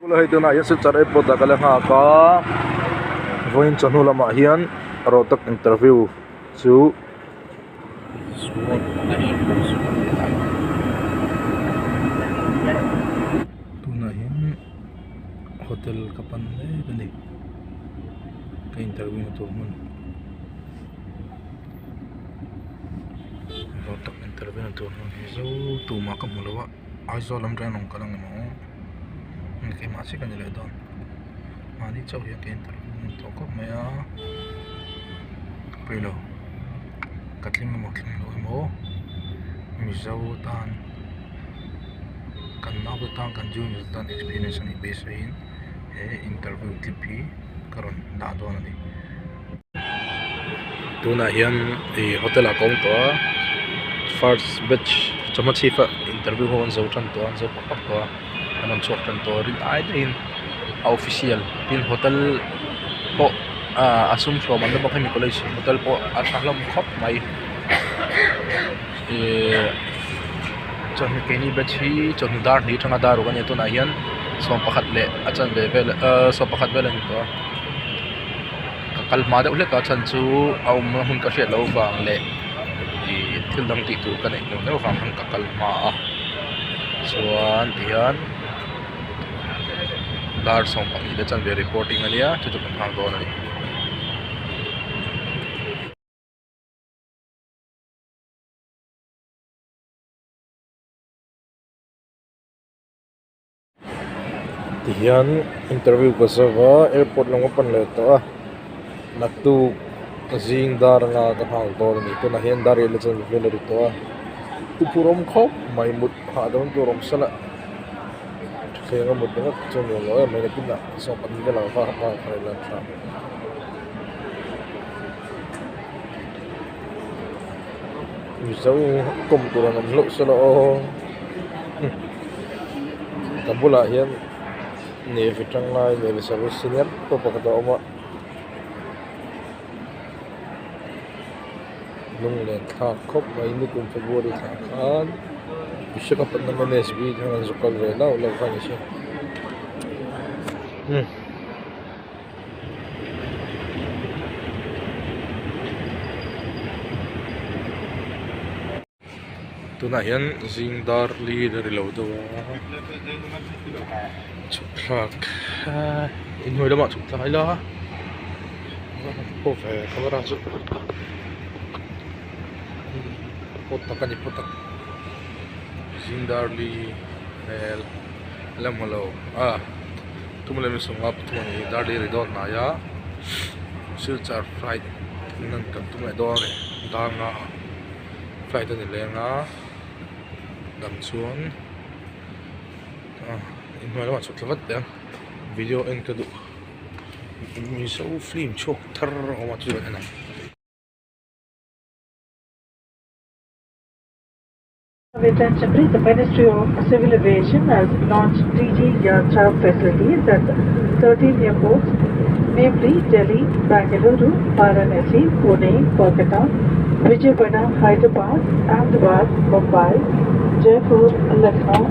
Hei tunah hian Silchar airport ah ka la nghak a vawiin chawhnu lamah hian Rohtak interview chu tunah hian hotel ka pan mek a ni ka interview na tur hmun Rohtak interview na tur hmun hi zo tumah ka hmu lo a. Aizawl lam ṭang rawn kal ang emaw keimah chiah ka ni leh dawn mahni chauh hian ka interview hman tawh khawp mai a pawilo ka tling emaw tling lo emaw mizo tan kan naute tan kan junior te tan experience a nih beiseiin he interview clip hi ka rawn dah dawn a ni. Tunah hian ih hotel ah ka awm tawh a first batch chawhma chhip a interview ho an zo tan tawh a an zo pap pap tawh a an rawn chhuak tan tawh a rin ai daihin a official tin hotel pawh ah a sum hrawm an la bawk hemi college hotel pawh a tha hlawm khawp mai ihh chawhnu keini batch hi chawhnu dar hnih atanga dar ruk a nia tunah hian sawmpakhat leh a chanve vel ahh sawmpakhat vel a ni tawh a. Ka kal hma deuh hlek a chhan chu a awmna hmun ka hriat loh avang leh ih thil dang tih tur ka neih neuh neuh avang khan ka kal hma a chuan tihian dar 12 te chanve reporting ania chu chu kan nghak dawn a ni. Tihian interview ka zo va airport lam ka pan leh tawh a naktuk zing dar anga ka nghak dawn a ni tunah hian dar riat leh chuan vel a ri tawh a huphurh awm khawp mai mut hah dawn tur awm sela thutthleng a mut ringawt chu a nuam lo em mai nakinah sawmpahnih velah va nghak thei ila tha. Mizo kawm tur an awm hlauh sela aw. Ka bulah hian navy tanglai navy service senior pawh pakhat a awm a lunglen thlak khawp mai nikum february thla khan Visakhapatnam M S B khan an zu kal ve lauh lauh kha a ni si. Tunah hian zing dar li a ri lo deuh a chhuk thlak inhnuai lamah chhuk thlak ila pawh ve camera chu pawt tak a ni pawt tak zing dar li hmel a la hmu lo a thum leh sawmnga pathum a ni dar li a ri dawn hnai a silchar flight nan kan tum leh dawn a ni dar nga ah. Flight a ni leng a dam chuan ah inhnuai lamah chhuk thla vat teh ang video en ka duh mizo film chhuak thar a awm a chu kan en ang. Attention the Ministry of Civil Aviation has launched DG Yatra facilities at 13 airports, namely Delhi, Bangalore, Varanasi, Pune, Kolkata, Vijayawada, Hyderabad, Ahmedabad, Mumbai, Jaipur, Lucknow,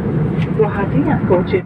Guwahati and Cochin.